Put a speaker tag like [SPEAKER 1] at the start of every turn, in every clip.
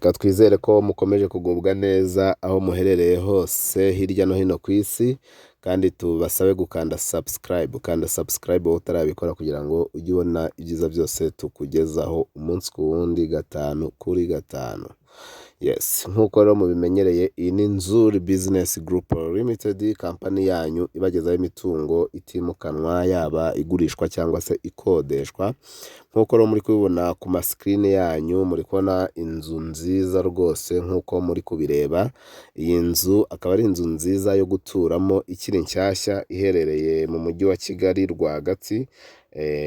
[SPEAKER 1] Reka twizere ko mukomeje kugubwa neza aho muherereye hose hirya no hino ku isi, kandi tubasabe gukanda subscribe. Kanda subscribe wowe utarabikora kugira ngo ujye ubona ibyiza byose tukugezaho umunsi ku wundi, gatanu kuri gatanu. Yes, nk'uko rero mubimenyereye, iyi ni Nzuri Business Group Limited, kampani yanyu ibagezaho imitungo itimukanwa, yaba igurishwa cyangwa se ikodeshwa. Nk'uko rero muri kubibona ku ma screen yanyu, muri kubona inzu nziza rwose nk'uko muri kubireba. Iyi nzu akaba ari inzu nziza yo guturamo ikiri nshyashya, iherereye mu mujyi wa Kigali rwagati,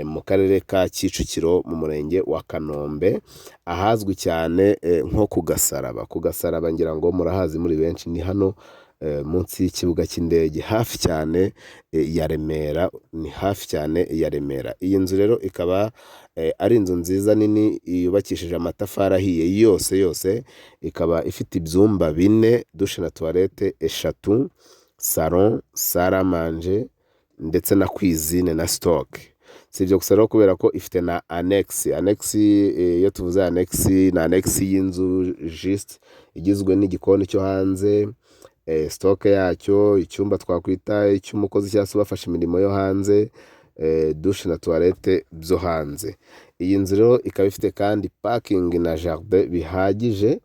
[SPEAKER 1] mu karere ka Kicukiro, mu murenge wa Kanombe, ahazwi cyane nko ku Gasaraba. Ku Gasaraba ngira ngo murahazi muri benshi, ni hano munsi y'ikibuga cy'indege, hafi cyane ya Remera, ni hafi cyane ya Remera. Iyi nzu rero ikaba ari inzu nziza nini yubakishije amatafari ahiye yose yose, ikaba ifite ibyumba bine, douche na toilette eshatu, salon, salle à manger ndetse na cuisine na stock. Si ibyo gusa rero, kubera ko ifite na annexe. Annexe, iyo tuvuze annexe, ni annexe y'inzu juste igizwe n'igikoni cyo hanze, stock yacyo, icyumba twakwita icy'umukozi cyangwa se ubafasha imirimo yo hanze, douche na toilette byo hanze. Iyi nzu rero ikaba ifite kandi parking na jardin bihagije,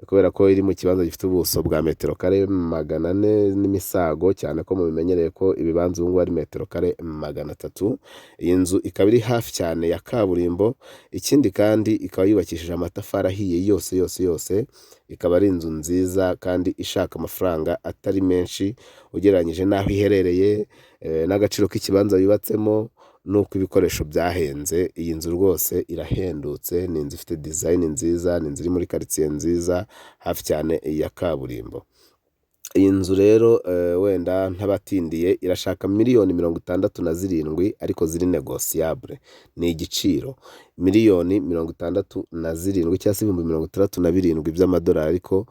[SPEAKER 1] kubera ko iri mu kibanza gifite ubuso bwa metero kare 400 n'imisago, cyane ko mubimenyereye ko ibibanza ubu ngubu ari metero kare 300. Iyi nzu ikaba iri hafi cyane ya kaburimbo, ikindi kandi ikaba yubakishije amatafari ahiye yose yose yose, ikaba ari inzu nziza kandi ishaka amafaranga atari menshi ugereranyije n'aho iherereye, n'agaciro k'ikibanza yubatsemo, n'uko ibikoresho byahenze. Iyi nzu rwose irahendutse, ni inzu ifite design nziza, ni inzu iri muri karitsiye nziza hafi cyane ya kaburimbo. Iyi nzu rero, wenda ntabatindiye, irashaka miliyoni 67 ariko ziri négociable. Ni igiciro miliyoni 67 cyangwa se 67,000 by'amadolari, ariko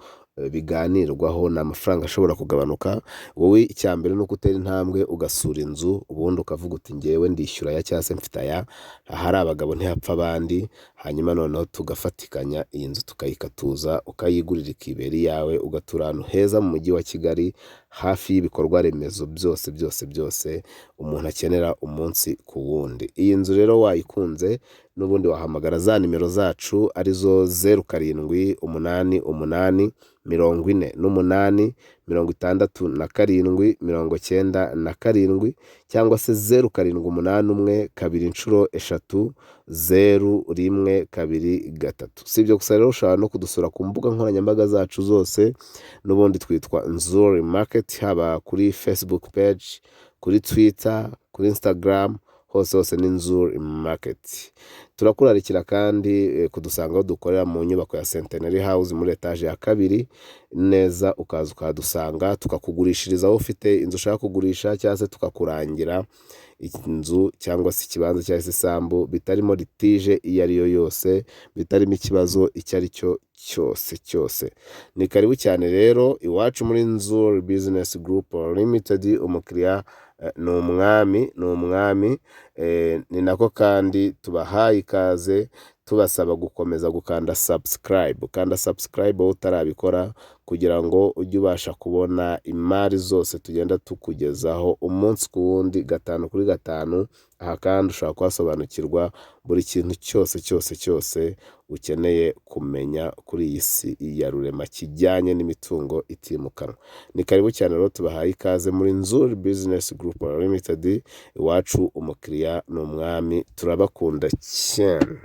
[SPEAKER 1] biganirwaho, ni amafaranga ashobora kugabanuka. Wowe icya mbere ni uko utera intambwe ugasura inzu, ubundi ukavuga uti: "Ngewe ndishyura aya cyangwa se mfite aya." Ahari abagabo ntihapfa abandi, hanyuma noneho tugafatikanya iyi nzu tukayikatuza, ukayigurira ikibera iyawe, ugatura ahantu heza mu mujyi wa Kigali, hafi y'ibikorwa remezo byose byose byose umuntu akenera umunsi ku wundi. Iyi nzu rero wayikunze, n'ubundi wahamagara za nimero zacu, arizo 0788 48 67 97, cyangwa se 0781 000 0123. Si ibyo gusa rero, ushobora no kudusura ku mbuga nkoranyambaga zacu zose, n'ubundi twitwa Nzuri Market, haba kuri Facebook page, kuri Twitter, kuri Instagram, hose hose ni Nzuri Market. Turakurarikira kandi kudusanga aho dukorera mu nyubako ya Centenary House, muri etaje ya kabiri neza, ukaza ukahadusanga tukakugurishiriza aho ufite inzu ushaka kugurisha, cyangwa se tukakurangira inzu cyangwa se ikibanza cyangwa se isambu, bitarimo litige iyo ari yo yose, bitarimo ikibazo icyo ari cyo cyose cyose. Ni karibu cyane rero iwacu muri Nzuri Business Group Limited. Umukiriya ni umwami, ni umwami. Ni nako kandi tubahaye ikaze, tubasaba gukomeza gukanda subscribe. Kanda subscribe wowe utarabikora, kugira ngo ujye ubasha kubona imari zose tugenda tukugezaho umunsi ku wundi, gatanu kuri gatanu. Aha kandi ushobora kuhasobanukirwa buri kintu cyose cyose cyose ukeneye kumenya kuri iyi si ya rurema kijyanye n'imitungo itimukanwa. Ni karibu cyane rero, tubahaye ikaze muri Nzuri Business Group Limited. Iwacu umukiriya ni umwami, turabakunda cyane.